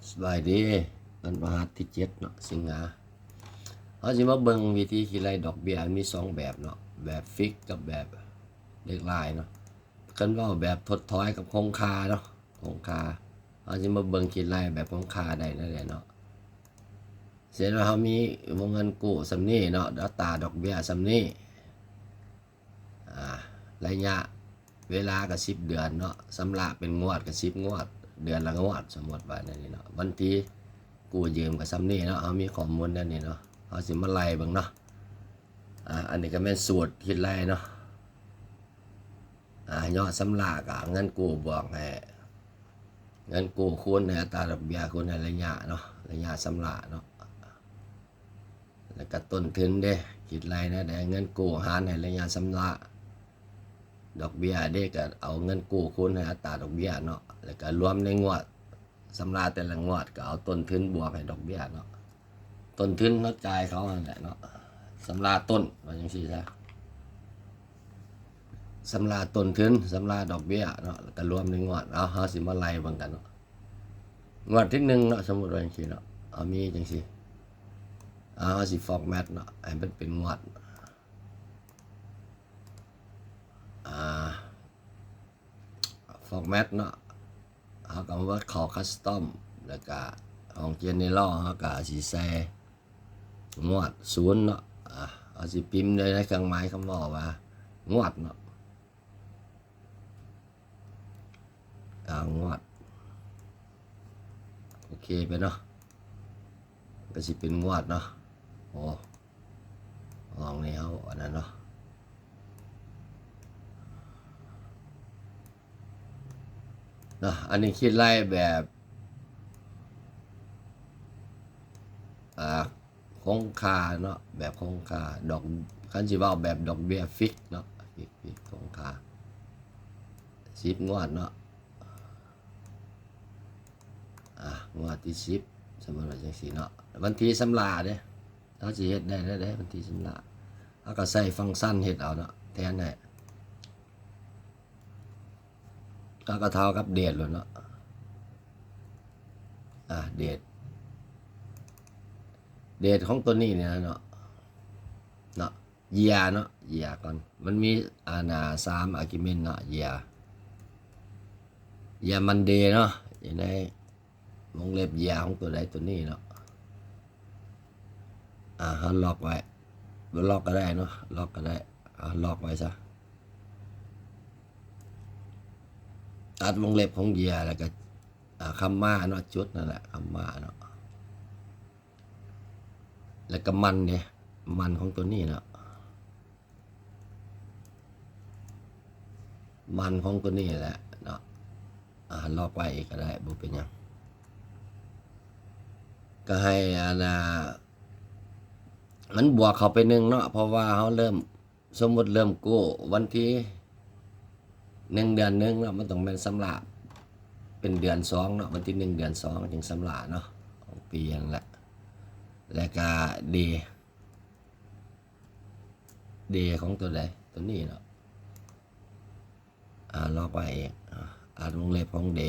ສະບາຍດີ ວັນພະຫັດທີເຈັດເນາະ ສິງຫາ ເຮົາຊິມາເບິ່ງວິທີຄິດໄລ່ດອກເບ້ຍ ມີສອງແບບເນາະ ແບບຟິກກັບແບບເດດລາຍເນາະ. ຄັນເວົ້າແບບທົດຖອຍກັບຄົງຄ່າເນາະ ຄົງຄ່າ ເຮົາຊິມາເບິ່ງຄິດໄລ່ແບບຄົງຄ່າໄດ້ແນວໃດເນາະ. ເຊັ່ນວ່າເຮົາມີວົງເງິນກູ້ສ່ຳນີ້ເນາະ ອັດຕາດອກເບ້ຍສ່ຳນີ້ ອາ ໄລຍະເວລາກໍສິບເດືອນເນາະ ຊຳລະເປັນງວດກໍສິບງວດ ເດືອນລະງວດ ສົມມຸດວ່າແນວນີ້ເນາະ. ວັນທີກູ້ຢືມກໍສ່ຳນີ້ເນາະ ເຮົາມີຂໍ້ມູນແນວນີ້ເນາະ ເຮົາຊິມາໄລ່ເບິ່ງເນາະ. ອາ ອັນນີ້ກໍແມ່ນສູດຄິດໄລ່ເນາະ ອາ ຍອດຊຳລະກໍເງິນກູ້ບວກໃຫ້ ເງິນກູ້ຄູນໃຫ້ອັດຕາດອກເບ້ຍ ຄູນໃຫ້ໄລຍະເນາະ ໄລຍະຊຳລະເນາະ. ແລ້ວກໍຕົ້ນທຶນເດ້ ຄິດໄລ່ແນວໃດ ເງິນກູ້ຫານໃຫ້ໄລຍະຊຳລະ ດອກເບ້ຍເດ້ ກໍເອົາເງິນກູ້ຄູນໃຫ້ອັດຕາດອກເບ້ຍເນາະ ແລ້ວກໍລວມໃນງວດ ຊຳລະແຕ່ລະງວດ ກໍເອົາຕົ້ນທຶນບວກໃຫ້ດອກເບ້ຍເນາະ. ຕົ້ນທຶນເຮົາຈ່າຍເຂົາຫັ້ນແຫຼະເນາະ ຊຳລະຕົ້ນ ວ່າຈັ່ງຊີ້ຊະ ຊຳລະຕົ້ນທຶນ ຊຳລະດອກເບ້ຍເນາະ ແລ້ວກໍລວມໃນງວດ. ເອົາ ເຮົາຊິມາໄລ່ເບິ່ງກັນເນາະ ງວດທີໜຶ່ງເນາະ ສົມມຸດວ່າຈັ່ງຊີ້ເນາະ ເອົາ ມີຈັ່ງຊີ້ ເອົາ ເຮົາຊິຟອດແມັດເນາະ ໃຫ້ມັນເປັນງວດ ອາ ຟອດແມັດເນາະ ເຮົາກໍມາເຂົ້າຄັສຕອມ ແລ້ວກະຫ້ອງເຈເນຣອລ ເຮົາກະຊິໃສ່ງວດສູນເນາະ. ອາ ເຮົາຊິພິມໃນເຄື່ອງໝາຍຄຳເວົ້າວ່າງວດເນາະ ອາ ງວດ ໂອເຄໄປເນາະ ກໍຊິເປັນງວດເນາະ. ໂອ້ ຫ້ອງນີ້ເຮົາອັນນັ້ນເນາະ ເນາະ ອັນນີ້ຄິດໄລ່ແບບ ອ່າ ຄົງຄ່າເນາະ ແບບຄົງຄ່າ ດອກ ຄັນຊິເວົ້າແບບດອກເບ້ຍຟິກເນາະ ຟິກ ຟິກຄົງຄ່າ ສິບງວດເນາະ. ອ່າ ງວດທີສິບ ສົມມຸດວ່າຈັ່ງຊີ້ເນາະ ວັນທີຊຳລະເດ້ ເຮົາຊິເຮັດໄດ້ແນວໃດ ວັນທີຊຳລະ ເຮົາກໍໃຊ້ຟັງຊັນເຮັດເອົາເນາະ ແທນໃຫ້ ເຮົາກໍເທົ່າກັບເດດໂລດເນາະ. ອາ ເດດ ເດດຂອງຕົວນີ້ນີ້ນະເນາະ ເນາະ ເຢຍເນາະ ເຢຍກ່ອນ ມັນມີ ອາ ນາ ສາມອາກິວເມັນເນາະ ເຢຍ ເຢຍມັນເດເນາະ ຢູ່ໃນ ວົງເລັບເຢຍຂອງຕົວໃດຕົວນີ້ເນາະ. ອາ ເຮົາລັອກໄວ້ ບໍ່ລັອກກໍໄດ້ເນາະ ລັອກກໍໄດ້ ເອົາ ລັອກໄວ້ຊະ ຕັດວົງເລັບຂອງເຢຍ ແລ້ວກໍ ອາ ຄຳມາເນາະ ຈຸດນັ້ນແຫຼະ ຄຳມາເນາະ ແລ້ວກໍມັນເດ້ ມັນຂອງຕົວນີ້ເນາະ ມັນຂອງຕົວນີ້ແຫຼະເນາະ. ອາ ລັອກໄວ້ອີກກໍໄດ້ ບໍ່ເປັນຫຍັງ ກໍໃຫ້ອັນນ່າ ມັນບວກເຂົ້າໄປໜຶ່ງເນາະ ເພາະວ່າເຮົາເລີ່ມ ສົມມຸດເລີ່ມກູ້ວັນທີໜຶ່ງເດືອນໜຶ່ງເນາະ ມັນຕ້ອງແມ່ນຊຳລະເປັນເດືອນສອງເນາະ ວັນທີໜຶ່ງເດືອນສອງຈຶ່ງຊຳລະເນາະ ຂອງປີຫັ້ນແຫຼະ ແລ້ວກະເດ ເດຂອງຕົວໃດ ຕົວນີ້ເນາະ. ອາ ລັອກໄວ້ອີກ ອາ ອັດວົງເລັບຂອງເດ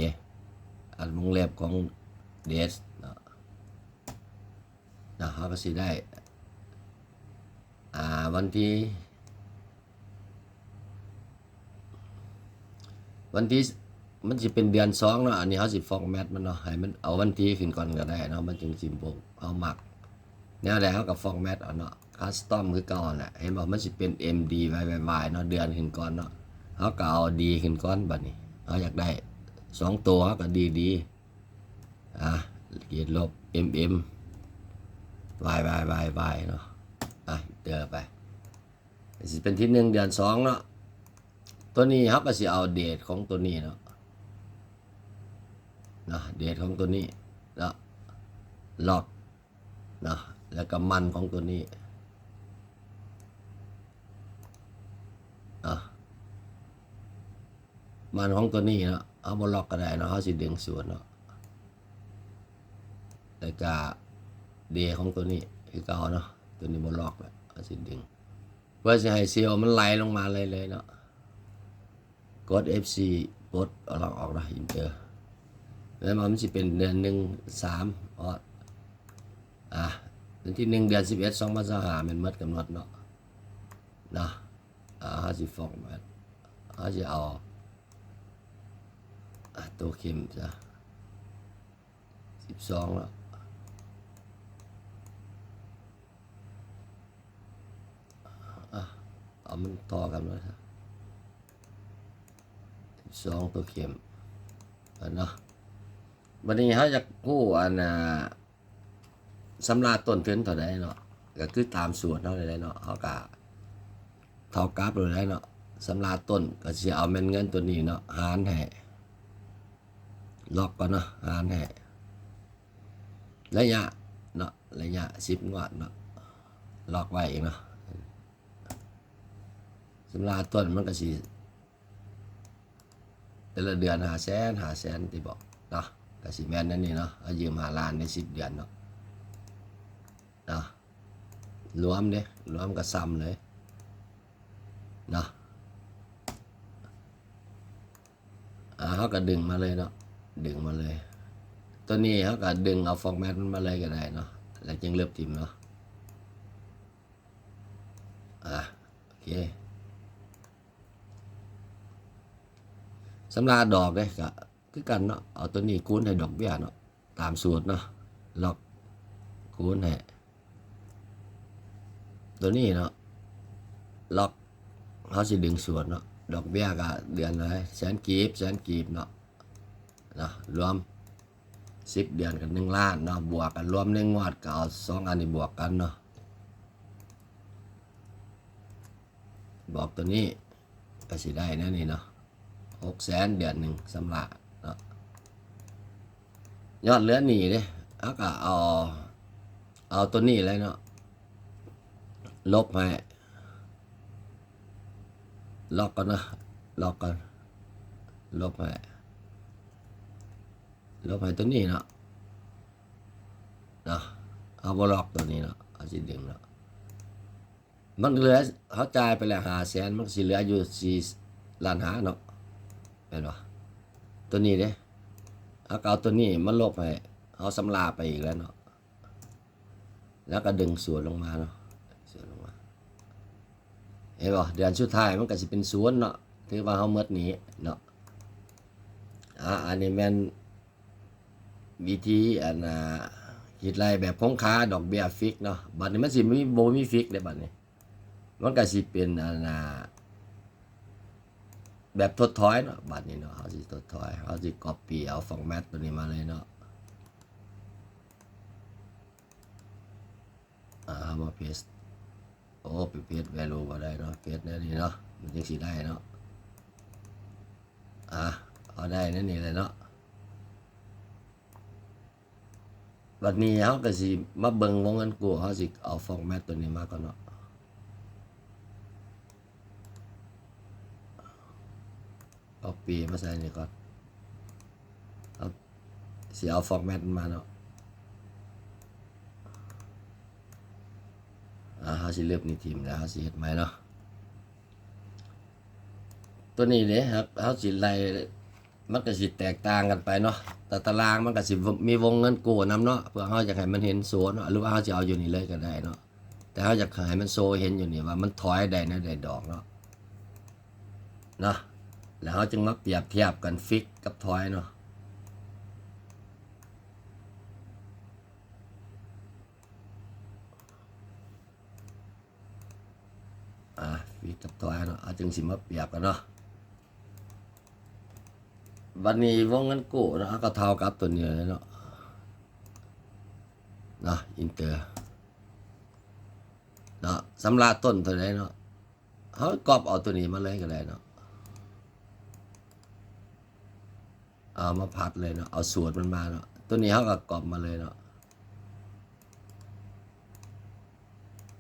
ອັດວົງເລັບຂອງເດດເນາະ ເນາະ ເຮົາກໍຊິໄດ້ ອາ ວັນທີ ວັນທີ ມັນຊິເປັນເດືອນສອງເນາະ ອັນນີ້ເຮົາຊິຟອດແມັດມັນເນາະ ໃຫ້ມັນເອົາວັນທີຂຶ້ນກ່ອນກໍໄດ້ເນາະ ມັນຈຶ່ງຊິບໍ່ ເຮົາມັກ ແນວໃດເຮົາກໍຟອດແມັດເອົາເນາະ ຄັສຕອມຄືເກົ່າຫັ້ນແຫຼະ ເຫັນບໍ່ ມັນຊິເປັນເອັມດີວາຍວາຍວາຍເນາະ ເດືອນຂຶ້ນກ່ອນເນາະ ເຮົາກໍເອົາດີຂຶ້ນກ່ອນ ບັດນີ້ເຮົາຢາກໄດ້ສອງໂຕ ເຮົາກໍດີດີ ອາ ຂີດລົບເອັມເອັມວາຍວາຍວາຍວາຍເນາະ ອາ ເຕີໄປ ຊິເປັນທີໜຶ່ງເດືອນສອງເນາະ ຕົວນີ້ເຮົາກໍຊິເອົາເດດຂອງຕົວນີ້ເນາະ ເນາະ ເດດຂອງຕົວນີ້ເນາະ ລັອກ ເນາະ ແລ້ວກໍມັນຂອງຕົວນີ້ ເນາະ ມັນຂອງຕົວນີ້ເນາະ ເຮົາບໍ່ລັອກກໍໄດ້ເນາະ ເຮົາຊິດຶງສູດເນາະ ແລ້ວກໍເດຂອງຕົວນີ້ຄືເກົ່າເນາະ ຕົວນີ້ບໍ່ລັອກລະ ເຮົາຊິດຶງ ເພື່ອຊິໃຫ້ເຊວມັນໄຫຼລົງມາເລື້ອຍໆເນາະ. ກົດເອັຟສີ່ ປົດເອົາລັອກອອກເນາະ ເອັນເຕີ ແ ແມ່ນບໍ່? ມັນຊິເປັນເດືອນໜຶ່ງ ສາມ ອອດ ອ່າ ວັນທີໜຶ່ງ ເດືອນສິບເອັດ ສອງພັນຊາວຫ້າ ແມ່ນໝົດກຳນົດເນາະ ເນາະ. ອ່າ ເຮົາຊິຟອກແມັດ ເຮົາຊິເອົາ ອ່າ ໂຕເຂັມຊະ ສິບສອງເນາະ ອ່າ ເອົາມັນຕໍ່ກັນມາຊະ ສິບສອງ ໂຕເຂັມ ເນາະ. ບັດນີ້ເຮົາຢາກຮູ້ ອັນ ອ່າ ຊຳລະຕົ້ນທຶນເທົ່າໃດເນາະ ກໍຄືຕາມສູດເຮົານີ້ແຫຼະເນາະ ເຮົາກໍເທົ່າກັບໂລດແຫຼະເນາະ. ຊຳລະຕົ້ນກໍຊິເອົາແມ່ນເງິນຕົວນີ້ເນາະ ຫານໃຫ້ ລັອກກ່ອນເນາະ ຫານໃຫ້ໄລຍະເນາະ ໄລຍະສິບງວດເນາະ ລັອກໄວ້ອີກເນາະ. ຊຳລະຕົ້ນມັນກໍຊິ ແຕ່ລະເດືອນຫ້າແສນ ຫ້າແສນຕິເບາະເນາະ ກະຊິແມ່ນແນວນີ້ເນາະ. ເຮົາຢືມຫ້າລ້ານໃນສິບເດືອນເນາະ ເນາະ ລວມເດ້ ລວມກະຊ່ຳເລີຍເນາະ. ອ່າ ເຮົາກະດຶງມາເລີຍເນາະ ດຶງມາເລີຍ. ໂຕນີ້ເຮົາກະດຶງເອົາຟອກແມັດມັນມາເລີຍກະໄດ້ເນາະ ແລ້ວຈຶ່ງເລີບຖິ້ມເນາະ. ອ່າ ໂອເຄ ຊຳລະດອກເດ້ ກະຄືກັນເນາະ ເອົາໂຕນີ້ຄູນໃຫ້ດອກເບ້ຍເນາະ ຕາມສູດເນາະ ລັອກຄູນໃຫ້ໂຕນີ້ເນາະ ລັອກ ເຮົາຊິດຶງສ່ວນເນາະ ດອກເບ້ຍກະເດືອນລະແສນກີບ ແສນກີບເນາະ ເນາະ ລວມ ສິບເດືອນກໍໜຶ່ງລ້ານເນາະ ບວກກັນລວມໃນງວດກໍເອົາສອງອັນນີ້ບວກກັນເນາະ ບວກໂຕນີ້ກໍຊິໄດ້ແນວນີ້ເນາະ ຫົກແສນເດືອນໜຶ່ງຊຳລະເນາະ. ຍອດເຫຼືອໜີ້ເດ້ ເຮົາກໍເອົາ ເອົາໂຕນີ້ເລີຍເນາະ ລົບໃຫ້ ລັອກກ່ອນເນາະ ລັອກກ່ອນ ລົບໃຫ້ ລົບໃຫ້ໂຕນີ້ເນາະ ເນາະ ເຮົາບໍ່ລັອກໂຕນີ້ເນາະ ເຮົາຊິດຶງເນາະ ມັນເຫຼືອ ເຮົາຈ່າຍໄປແລ້ວຫ້າແສນ ມັນກໍຊິເຫຼືອຢູ່ສີ່ລ້ານຫ້າເນາະ ແມ່ນບໍ່? ໂຕນີ້ເດ້ ເຮົາກໍເອົາໂຕນີ້ມາລົບໃຫ້ ເຮົາຊຳລະໄປອີກແລ້ວເນາະ ແລ້ວກໍດຶງສ່ວນລົງມາເນາະ ສ່ວນລົງມາ ເຫັນບໍ່? ເດືອນສຸດທ້າຍມັນກໍຊິເປັນສູນເນາະ ຖືວ່າເຮົາໝົດໜີ້ເນາະ. ອ່າ ອັນນີ້ແມ່ນວິທີ ອັນ ອ່າ ຄິດໄລ່ແບບຄົງຄ່າດອກເບ້ຍຟິກເນາະ. ບັດນີ້ມັນຊິມີ ບໍ່ມີຟິກເດ້ ບັດນີ້ ມັນກໍຊິເປັນ ອັນ ອ່າ ແບບທົດຖອຍເນາະ ບັດນີ້ເນາະ ເຮົາຊິທົດຖອຍ ເຮົາຊິກັອບປີ້ເອົາຟອກແມັດໂຕນີ້ມາເລີຍເນາະ ອ່າ ເຮົາມາເພສ ໂອ້ ໄປເພສແວລູບໍ່ໄດ້ເນາະ ເພສແນວນີ້ເນາະ ມັນຈັ່ງຊິໄດ້ເນາະ ອ່າ ເອົາໄດ້ແນວນີ້ແຫຼະເນາະ. ບັດນີ້ເຮົາກໍຊິມາເບິ່ງວົງເງິນກູ້ ເຮົາຊິເອົາຟອກແມັດໂຕນີ້ມາກ່ອນເນາະ ກັອບປີ້ມາໃສ່ນີ້ກ່ອນ ເຮົາຊິເອົາຟອກແມັດມັນມາເນາະ ອ່າ ເຮົາຊິເລີບນີ້ຖິ້ມແລ້ວ ເຮົາຊິເຮັດໃໝ່ເນາະ. ໂຕນີ້ເດ້ ເຮົາ ເຮົາຊິໄລ່ ມັນກໍຊິແຕກຕ່າງກັນໄປເນາະ ແຕ່ຕາລາງມັນກໍຊິມີວົງເງິນກູ້ນຳເນາະ ເພື່ອເຮົາຢາກໃຫ້ມັນເຫັນໂຊເນາະ ຫຼືວ່າເຮົາຊິເອົາຢູ່ນີ້ເລີຍກໍໄດ້ເນາະ ແຕ່ເຮົາຢາກໃຫ້ມັນໂຊເຫັນຢູ່ນີ້ວ່າມັນຖອຍໄດ້ແນວໃດດອກເນາະ ເນາະ ແລ້ວເຮົາຈຶ່ງມາປຽບທຽບກັນຟິກກັບຖອຍເນາະ. ອ່າ ຟີດກັບຖອຍເນາະ ເຮົາຈຶ່ງຊິມາປຽບກັນເນາະ. ບັດນີ້ວົງເງິນກູ້ເນາະ ເຮົາກໍເທົ່າກັບຕົວນີ້ເລີຍເນາະ ເນາະ ເອັນເຕີ ເນາະ ຊຳລະຕົ້ນເທົ່າໃດເນາະ ເຮົາກັອບເອົາຕົວນີ້ມາເລີຍກໍໄດ້ເນາະ. ເອົາມາພັດເລີຍເນາະ ເອົາສູດມັນມາເນາະ ຕົວນີ້ເຮົາກໍກັອບມາເລີຍເນາະ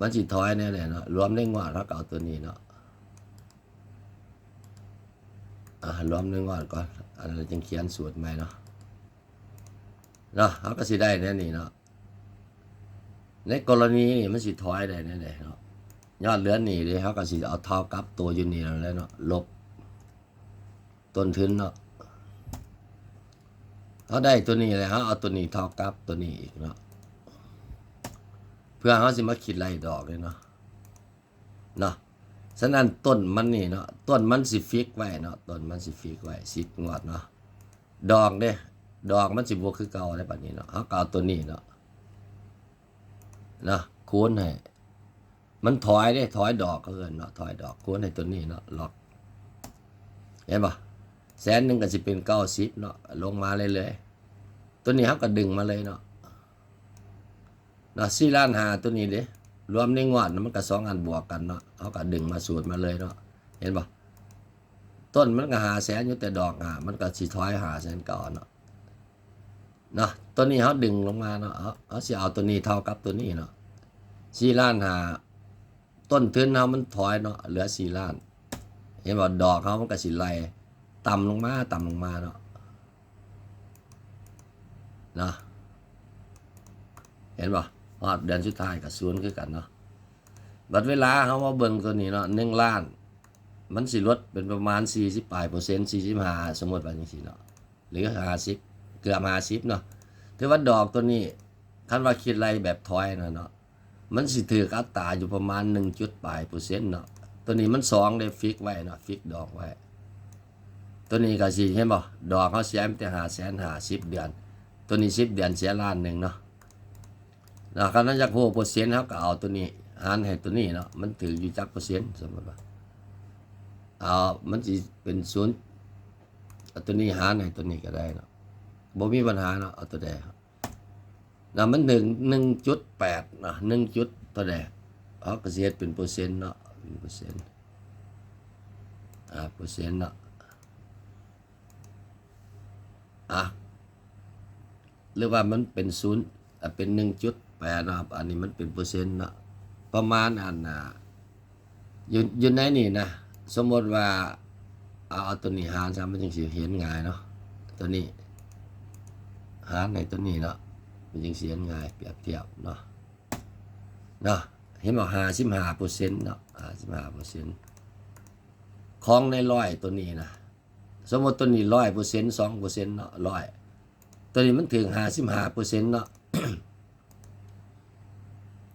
ມັນຊິຖອຍແນວໃດເນາະ ລວມໃນງວດເຮົາກໍເອົາຕົວນີ້ເນາະ ອ່າ ລວມໃນງວດກ່ອນ ອັນນັ້ນຈຶ່ງຂຽນສູດໃໝ່ເນາະ ເນາະ ເຮົາກໍຊິໄດ້ແນວນີ້ເນາະ ໃນກໍລະນີນີ້ມັນຊິຖອຍໄດ້ແນວໃດເນາະ ຍອດເຫຼືອໜີ້ເດ້ ເຮົາກໍຊິເອົາເທົ່າກັບຕົວຢູ່ນີ້ແລ້ວເນາະ ລົບ ຕົ້ນທຶນເນາະ ເຮົາໄດ້ຕົວນີ້ແລ້ວ ເຮົາເອົາຕົວນີ້ເທົ່າກັບຕົວນີ້ອີກເນາະ ເພື່ອເຮົາຊິມາຄິດໄລ່ດອກເດ້ເນາະ ເນາະ. ສະນັ້ນຕົ້ນມັນນີ້ເນາະ ຕົ້ນມັນຊິຟິກໄວ້ເນາະ ຕົ້ນມັນຊິຟິກໄວ້ສິບງວດເນາະ. ດອກເດ້ ດອກມັນຊິບໍ່ຄືເກົ່າເດ້ ບາດນີ້ເນາະ ເຮົາກໍເອົາຕົວນີ້ເນາະ ເນາະ ຄູນໃຫ້ ມັນຖອຍເດ້ ຖອຍດອກເຂົາເອີ້ນເນາະ ຖອຍດອກ ຄູນໃຫ້ຕົວນີ້ເນາະ ລັອກ ເຫັນບໍ່? ແສນໜຶ່ງກໍຊິເປັນເກົ້າສິບເນາະ ລົງມາເລື້ອຍໆ ຕົວນີ້ເຮົາກໍດຶງມາເລີຍເນາະ ເນາະ ສີ່ລ້ານຫ້າຕົວນີ້ເດ້ ລວມໃນງວດນະ ມັນກໍສອງອັນບວກກັນເນາະ ເຮົາກໍດຶງມາສູດມາເລີຍເນາະ ເຫັນບໍ່? ຕົ້ນມັນກໍຫ້າແສນຢູ່ ແຕ່ດອກຫາ ມັນກໍຊິຖອຍຫ້າແສນເກົ່າເນາະ ເນາະ ຕົວນີ້ເຮົາດຶງລົງມາເນາະ ເຮົາ ເຮົາຊິເອົາຕົວນີ້ເທົ່າກັບຕົວນີ້ເນາະ ສີ່ລ້ານຫ້າ ຕົ້ນທຶນເຮົາມັນຖອຍເນາະ ເຫຼືອສີ່ລ້ານ ເຫັນບໍ່? ດອກເຮົາມັນກໍຊິໄລ່ຕ່ຳລົງມາ ຕ່ຳລົງມາເນາະ ເນາະ ເຫັນບໍ່? ຮອດເດືອນສຸດທ້າຍກໍສູນຄືກັນເນາະ. ບັດເວລາເຮົາມາເບິ່ງຕົວນີ້ເນາະ ໜຶ່ງລ້ານ ມັນຊິລົດເປັນປະມານສີ່ສິບປາຍເປີເຊັນ ສີ່ສິບຫ້າ ສົມມຸດວ່າຈັ່ງຊີ້ເນາະ ຫຼື ຫ້າສິບ ເກືອບຫ້າສິບເນາະ ຖືວ່າດອກຕົວນີ້ ຄັນວ່າຄິດໄລ່ແບບຖອຍນະເນາະ ມັນຊິຖືກອັດຕາຢູ່ປະມານໜຶ່ງຈຸດປາຍເປີເຊັນເນາະ. ຕົວນີ້ມັນສອງເດ້ ຟິກໄວ້ເນາະ ຟິກດອກໄວ້. ຕົວນີ້ກໍຊິເຫັນບໍ່ ດອກເຮົາເສຍມີແຕ່ຫ້າແສນຫ້າ ສິບເດືອນ ຕົວນີ້ສິບເດືອນເສຍລ້ານໜຶ່ງເນາະ. ນະ ຄັນເຮົາຢາກຮູ້ເປີເຊັນ ເຮົາກໍເອົາຕົວນີ້ຫານໃຫ້ຕົວນີ້ເນາະ ມັນຖືກຢູ່ຈັກເປີເຊັນ ສົມມຸດວ່າ ເອົາ ມັນຊິເປັນສູນ ເອົາຕົວນີ້ຫານໃຫ້ຕົວນີ້ກໍໄດ້ເນາະ ບໍ່ມີບັນຫາເນາະ ເອົາຕົວໃດ ນະ ມັນໜຶ່ງ ໜຶ່ງຈຸດແປດນະ ໜຶ່ງຈຸດເທົ່າໃດ ເຮົາກໍຊິເຮັດເປັນເປີເຊັນເນາະ ເປັນເປີເຊັນ ອາ ເປີເຊັນເນາະ ອາ ຫຼືວ່າມັນເປັນສູນ ອາ ເປັນໜຶ່ງຈຸດແປດເນາະ ອັນນີ້ມັນເປັນເປີເຊັນເນາະ ປະມານອັນ ອາ ຢູ່ ຢູ່ໃນນີ້ນະ ສົມມຸດວ່າ ເອົາ ເອົາຕົວນີ້ຫານຊະ ມັນຈຶ່ງຊິເຫັນງ່າຍເນາະ ຕົວນີ້ຫານໃຫ້ຕົວນີ້ເນາະ ມັນຈຶ່ງຊິເຫັນງ່າຍ ປຽບທຽບເນາະ ເນາະ ເຫັນບໍ່ ຫ້າສິບຫ້າເປີເຊັນເນາະ ຫ້າສິບຫ້າເປີເຊັນ ຂອງໃນຮ້ອຍຕົວນີ້ນະ ສົມມຸດຕົວນີ້ຮ້ອຍເປີເຊັນ ສອງເປີເຊັນເນາະ ຮ້ອຍ ຕົວນີ້ມັນຖືກຫ້າສິບຫ້າເປີເຊັນເນາະ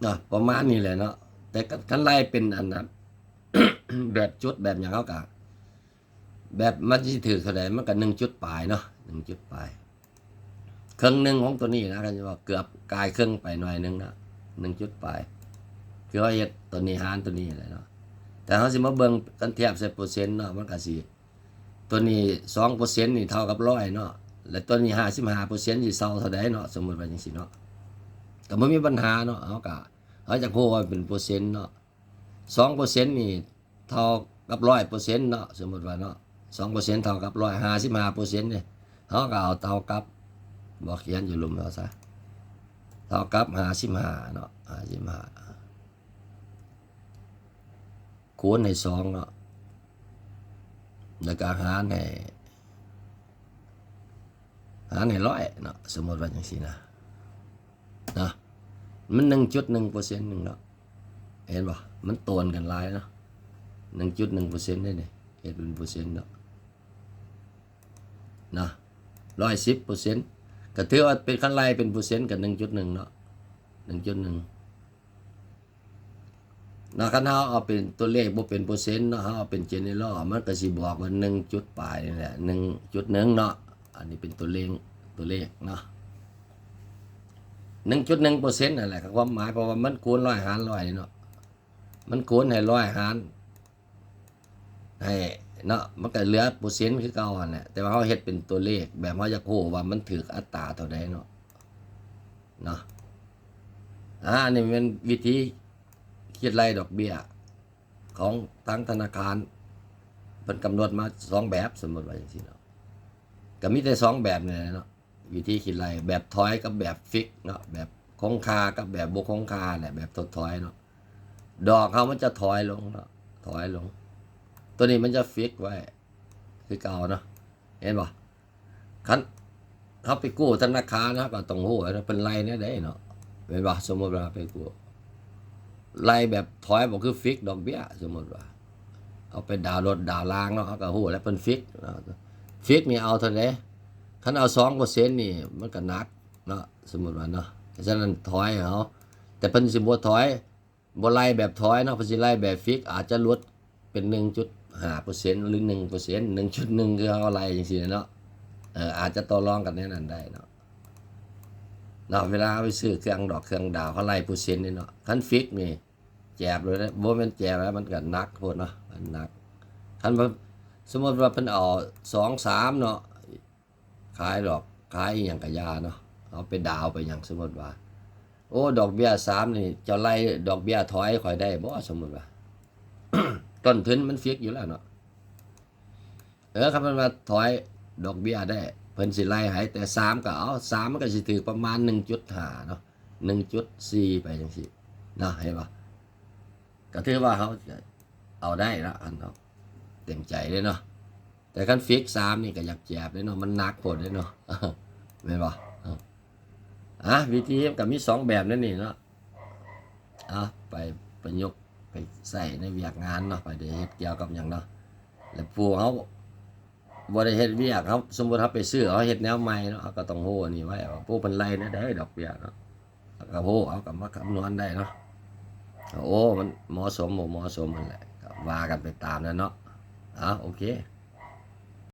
ເນາະ ປະມານນີ້ແຫຼະເນາະ ແຕ່ຄັນ ຄັນໄລ່ເປັນອັນນັ້ນ ແບບຈຸດແບບຫຍັງ ເຮົາກະ ແບບມັນຊິຖືກເທົ່າໃດ ມັນກະໜຶ່ງຈຸດປາຍເນາະ ໜຶ່ງຈຸດປາຍ ເຄິ່ງໜຶ່ງຂອງຕົວນີ້ນະ ຄັນວ່າເກືອບກາຍເຄິ່ງໄປໜ້ອຍໜຶ່ງນະ ໜຶ່ງຈຸດປາຍ ຄືເຮົາເຮັດຕົວນີ້ຫານຕົວນີ້ແຫຼະເນາະ ແຕ່ເຮົາຊິມາເບິ່ງກັນທຽບໃສ່ເປີເຊັນເນາະ ມັນກະຊິ ຕົວນີ້ສອງເປີເຊັນນີ້ເທົ່າກັບຮ້ອຍເນາະ ແລະ ຕົວນີ້ຫ້າສິບຫ້າເປີເຊັນຊິເຊົາເທົ່າໃດເນາະ ສົມມຸດວ່າຈັ່ງຊີ້ເນາະ ກໍບໍ່ມີບັນຫາເນາະ ເຮົາກໍ ເຮົາຢາກຮູ້ວ່າເປັນເປີເຊັນເນາະ ສອງເປີເຊັນນີ້ເທົ່າກັບຮ້ອຍເປີເຊັນເນາະ ສົມມຸດວ່າເນາະ ສອງເປີເຊັນເທົ່າກັບຮ້ອຍ ຫ້າສິບຫ້າເປີເຊັນນີ້ ເຮົາກໍເອົາເທົ່າກັບ ບໍ່ຂຽນຢູ່ລຸ່ມເຮົາຊະ ເທົ່າກັບຫ້າສິບຫ້າເນາະ ຫ້າສິບຫ້າ ຄູນໃຫ້ສອງເນາະ ແລ້ວກໍຫານໃຫ້ ຫານໃຫ້ຮ້ອຍເນາະ ສົມມຸດວ່າຈັ່ງຊີ້ນະ ເນາະ ມັນໜຶ່ງຈຸດໜຶ່ງເປີເຊັນໜຶ່ງເນາະ ເຫັນບໍ່ ມັນໂຕນກັນຫຼາຍເນາະ ໜຶ່ງຈຸດໜຶ່ງເປີເຊັນເດ້ນີ້ ເຮັດເປັນເປີເຊັນເນາະ ເນາະ ຮ້ອຍສິບເປີເຊັນ ກໍຖືວ່າເປັນ ຄັນໄລ່ເປັນເປີເຊັນກໍໜຶ່ງຈຸດໜຶ່ງເນາະ ໜຶ່ງຈຸດໜຶ່ງ ເນາະ ຄັນເຮົາເອົາເປັນຕົວເລກ ບໍ່ເປັນເປີເຊັນເນາະ ເຮົາເອົາເປັນ general ມັນກໍຊິບອກວ່າໜຶ່ງຈຸດປາຍນີ້ແຫຼະ ໜຶ່ງຈຸດໜຶ່ງເນາະ ອັນນີ້ເປັນຕົວເລກ ຕົວເລກເນາະ ໜຶ່ງຈຸດໜຶ່ງເປີເຊັນນັ້ນແຫຼະ ຄວາມໝາຍ ເພາະວ່າມັນຄູນຮ້ອຍຫານຮ້ອຍເນາະ ມັນຄູນໃຫ້ຮ້ອຍຫານ ໃຫ້ເນາະ ມັນກໍເຫຼືອເປີເຊັນຄືເກົ່າຫັ້ນແຫຼະ ແຕ່ວ່າເຮົາເຮັດເປັນຕົວເລກ ແບບເຮົາຢາກຮູ້ວ່າມັນຖືກອັດຕາເທົ່າໃດເນາະ ເນາະ ອາ ອັນນີ້ແມ່ນວິທີຄິດໄລ່ດອກເບ້ຍຂອງທາງທະນາຄານ ເພິ່ນກຳນົດມາສອງແບບ ສົມມຸດວ່າຈັ່ງຊີ້ເນາະ ກໍມີແຕ່ສອງແບບນີ້ແຫຼະເນາະ ວິທີຄິດໄລ່ ແບບຖອຍກັບແບບຟິກເນາະ ແບບຄົງຄ່າກັບແບບບໍ່ຄົງຄ່າແຫຼະ ແບບທົດຖອຍເນາະ ດອກເຮົາມັນຈະຖອຍລົງເນາະ ຖອຍລົງ ຕົວນີ້ມັນຈະຟິກໄວ້ຄືເກົ່າເນາະ ເຫັນບໍ່ ຄັນເຮົາໄປກູ້ທະນາຄານ ເຮົາກໍຕ້ອງຮູ້ວ່າເພິ່ນໄລ່ແນວໃດເນາະ ແມ່ນບໍ່ ສົມມຸດວ່າໄປກູ້ ໄລ່ແບບຖອຍບໍ່ຄືຟິກດອກເບ້ຍ ສົມມຸດວ່າ ເຮົາໄປດາວລົດດາວລາງເນາະ ເຮົາກໍຮູ້ແລ້ວເພິ່ນຟິກເນາະ ຟິກນີ້ເອົາເທົ່າໃດ ຄັນເອົາສອງເປີເຊັນນີ້ ມັນກໍໜັກເນາະ ສົມມຸດວ່າເນາະ. ສະນັ້ນຖອຍເອົາ ແຕ່ເພິ່ນຊິບໍ່ຖອຍ ບໍ່ໄລ່ແບບຖອຍເນາະ ເພິ່ນຊິໄລ່ແບບຟິກ ອາດຈະຫຼຸດເປັນໜຶ່ງຈຸດຫ້າເປີເຊັນ ຫຼື ໜຶ່ງເປີເຊັນ ໜຶ່ງຈຸດໜຶ່ງ ຄືເຮົາໄລ່ຈັ່ງຊີ້ເນາະ. ເອີ ອາດຈະຕໍ່ລອງກັນແນວນັ້ນໄດ້ເນາະ ເນາະ. ເວລາເຮົາໄປຊື້ເຄື່ອງດອກເຄື່ອງດາວ ເຮົາໄລ່ເປີເຊັນເດ້ເນາະ. ຄັນຟິກນີ້ ແຈບໂລດເດ້ ບໍ່ແມ່ນແຈບແລ້ວ ມັນກໍໜັກໂພດເນາະ ມັນໜັກ. ຄັນວ່າ ສົມມຸດວ່າເພິ່ນເອົາສອງ ສາມເນາະ ຂາຍດອກ ຂາຍອີ່ຫຍັງກະຢ່າເນາະ ເອົາໄປດາວໄປຫຍັງ. ສົມມຸດວ່າ ໂອ້ ດອກເບ້ຍສາມນີ້ ເຈົ້າໄລ່ດອກເບ້ຍຖອຍຂ້ອຍໄດ້ບໍ່? ສົມມຸດວ່າ ຕົ້ນທຶນມັນຟິກຢູ່ແລ້ວເນາະ. ເອີ ຄັນເພິ່ນວ່າຖອຍດອກເບ້ຍໄດ້ ເພິ່ນຊິໄລ່ໃຫ້ ແຕ່ສາມກໍເອົາ ສາມມັນກໍຊິຖືກປະມານໜຶ່ງຈຸດຫ້າເນາະ ໜຶ່ງຈຸດສີ່ໄປຈັ່ງຊີ້ເນາະ ເຫັນບໍ່? ກໍຖືວ່າເຮົາເອົາໄດ້ລະ ອັນເຮົາເຕັມໃຈເດ້ເນາະ. ແຕ່ຄັນຟິກສາມນີ້ກໍຢາກແຈບເດ້ເນາະ ມັນໜັກໂພດເດ້ເນາະ ແມ່ນບໍ່? ອາ ວິທີມັນກໍມີສອງແບບນັ້ນນີ້ເນາະ. ເອົາໄປປະຍຸກໄປໃຊ້ໃນວຽກງານເນາະ ໄປໄດ້ເຮັດກ່ຽວກັບຫຍັງເນາະ. ແລ້ວຜູ້ເຮົາບໍ່ໄດ້ເຮັດວຽກ ເຮົາ ສົມມຸດເຮົາໄປຊື້ ເຮົາເຮັດແນວໃໝ່ເນາະ ເຮົາກໍຕ້ອງຮູ້ອັນນີ້ໄວ້ວ່າ ຜູ້ເພິ່ນໄລ່ແນວໃດດອກເບ້ຍເນາະ ເຮົາກໍຮູ້ ເຮົາກໍມາຄຳນວນໄດ້ເນາະ ໂອ້ ມັນເໝາະສົມບໍ່ເໝາະສົມ ນັ້ນແຫຼະ ກໍວ່າກັນໄປຕາມນັ້ນເນາະ. ເອົາ ໂອເຄ.